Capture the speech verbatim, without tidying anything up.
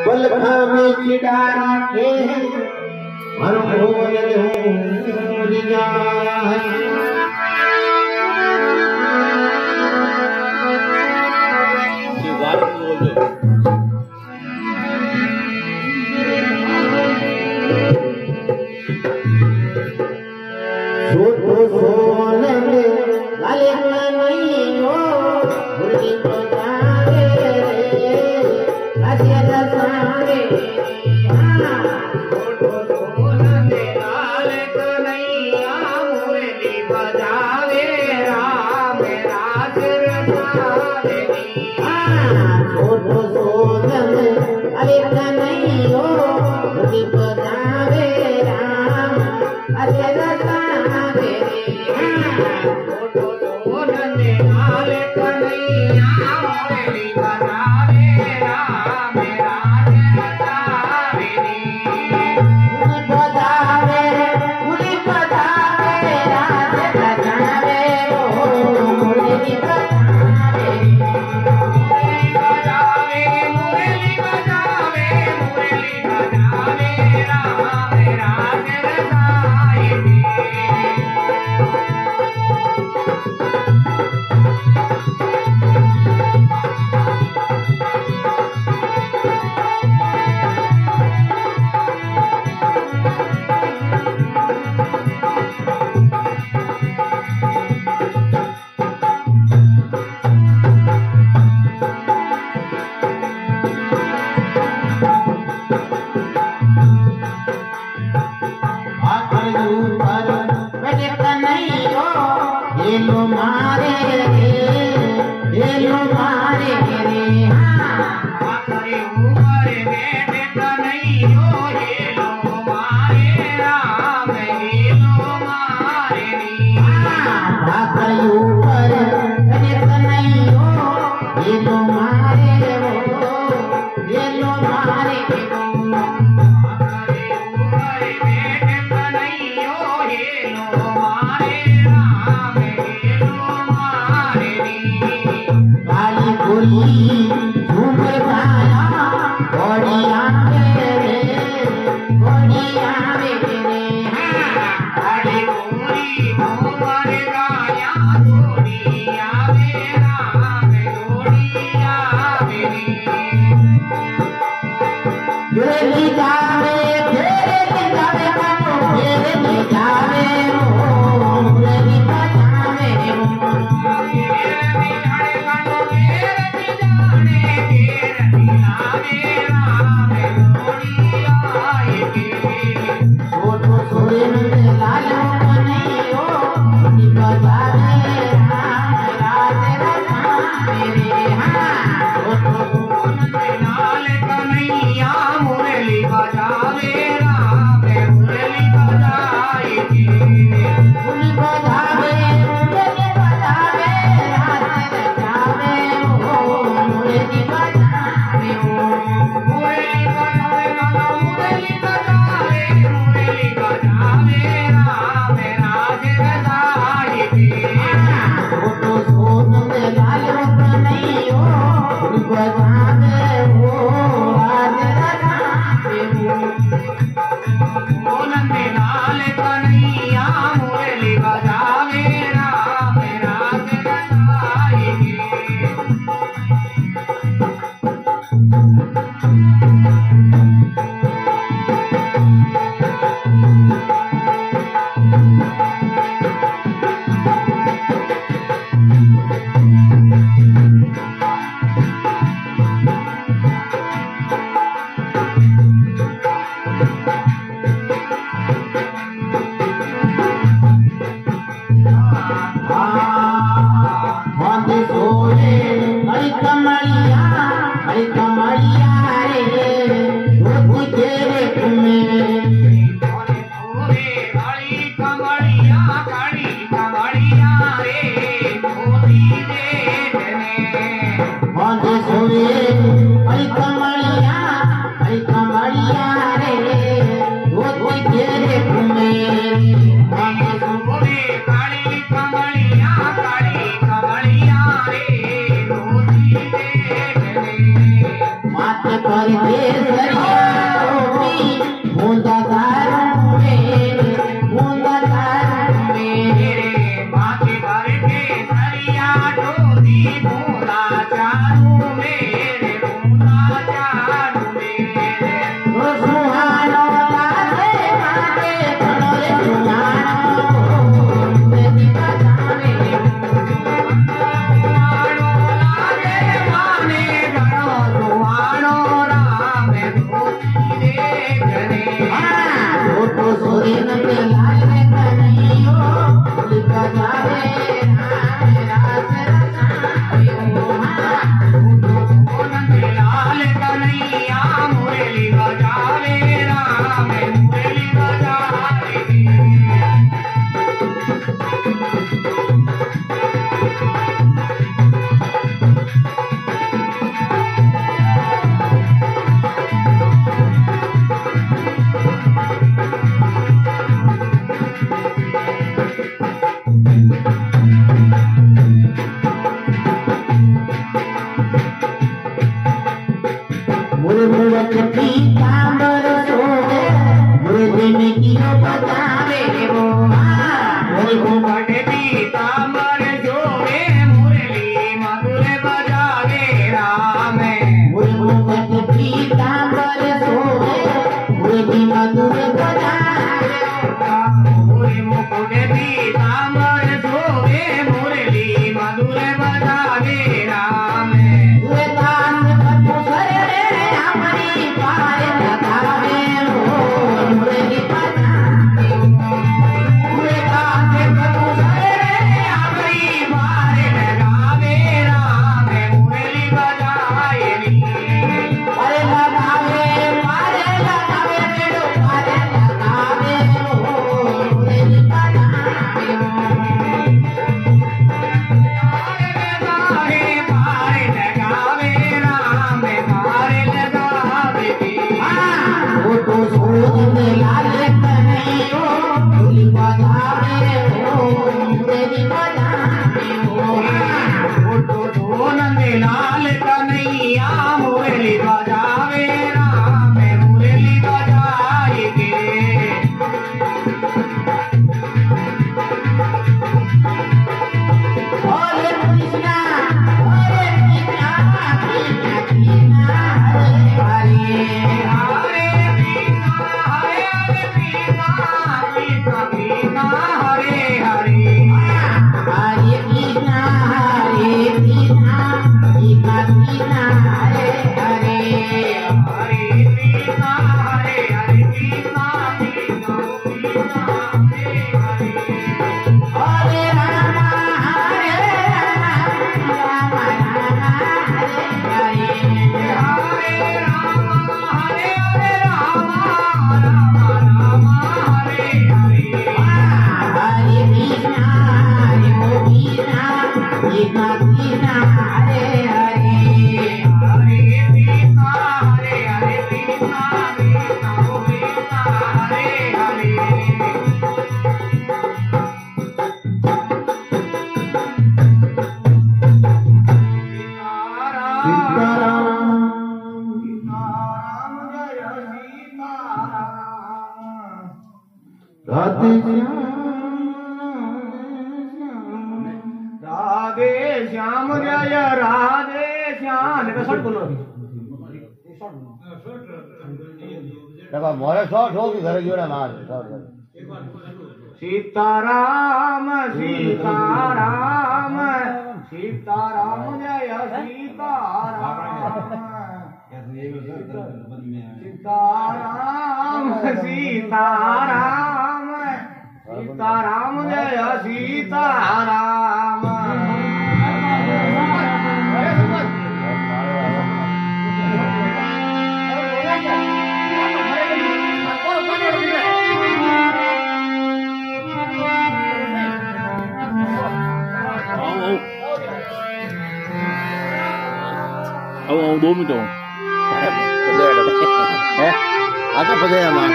बलखा में चिड़ा राखे, हर ओर लहूरिया। छोटो सोनन लाल कन्हैयो, मुरली बजावे रे, राधे रसावे। हाँ, छोटो सोनन लाल कन्हैया, मुरली बजावे राम, रास रसावे। हाँ, छोटो सोनन लाल कन्हैयो, मुरली बजावे राम, भाखर ऊपर बैठे कन्हैयो, हेलो मारे रे, हेलो मारे रे, हाँ। भाखर ऊपर बैठे कन्हैयो, हेलो मारे राम, हेलो मारे रे। हाँ, भाखर ऊपर बैठे कन्हैयो, हेलो मारे रे, हेलो मारे रे। काली गोरी झूमर गाया, घोड़िया रे, घोड़िया रे, हाँ। काली गोरी झूमर गाया, घोड़िया रे राम, घोड़िया रे। घेर ले जावे, घेर ले जावे, कानो घेर ले जावे, ओ मुरली बजावे, ओ। घेर ले जावे, कानो घेर ले जावे, घेर ले जावे, राम घोड़िया रे। छोटो सोनन लाल कन्हैयो, मुरली बजावे राम, राधे रसावे रे, हाँ। छोटो सोनन लाल कन्हैया, मुरली बजावे राम, मुरली बजाए रे। मुरली बजावे, मुरली बजावे, राधे रसावे, ओ मुरली बजावे, ओ। मुरली बजावे, मुरली बजावे, मुरली बजावे, राम रास रसाए रे। छोटो सोनन लाल कन्हैयो, बजावे ओ राज रसाए रे। सोनन लाल कन्हैया, मुरली बजावे राम रास रसाए रे। बांधे सोवे कड़ी कमलिया, कड़ी कमलिया रे, धोती तेरे घूमे। बांधे सोवे कड़ी कमलिया, कड़ी कमलिया रे, धोती तेरे घूमे। बांधे सोवे कड़ी कमलिया, कड़ी कमलिया रे, धोती तेरे घूमे। बांधे सोवे काली कमलिया, काली कमलिया रे, धोती तेरे घूमे। माथे भर के सरिया टोपी, बूंदा तारू मेरे, बूंदा तारू मेरे। माथे भर के सरिया टोपी, बूंदा तारू मेरे, बूंदा तारू मेरे। ओ सुहानो लागे माथे, घणो रे सुहानो, मेरी बजावे। सुहानो लागे माने घणो सुहानो राम धोती देखने। हाँ, वो तो सोरे नंद लाल कन्हैयो, बजावे राम रास रसायो। हाँ, वो तो सोरे नंद लाल कन्हैया, मुरली बजावे राम, मुरली बजावे। मोरे मुकुट पीतांबर सोहे, मोरे जिनगी रो बतावे वो। मोरे मुकुट पीतांबर सोहे, मुरली मधुर बजावे राम। मोरे मुकुट पीतांबर सोहे, मुरली मधुर बजावे। मोरे मुकुट पीतांबर सोहे, मुरली मधुर बजावे राम। सूरदास बटु सर रे अपनी पार लगावे हो, मुरली बजावे। सूरदास बटु सर रे अपनी पार लगावे राम, मुरली बजाए नी। अरे लगावे, पार लगावे, पार लगावे हो, मुरली बजावे। राधे श्याम, राधे श्याम, जय राधे श्याम। देखो, मोरे शॉर्ट होगी, घरे जोड़ा मार, शॉर्ट कर। सीताराम, सीताराम, सीताराम, जय सीताराम। सीताराम, सीताराम, सीताराम, जय सीताराम। आओ, आओ। आओ, आओ, दो मिनट आओ। हैं? आगे बजाया मां।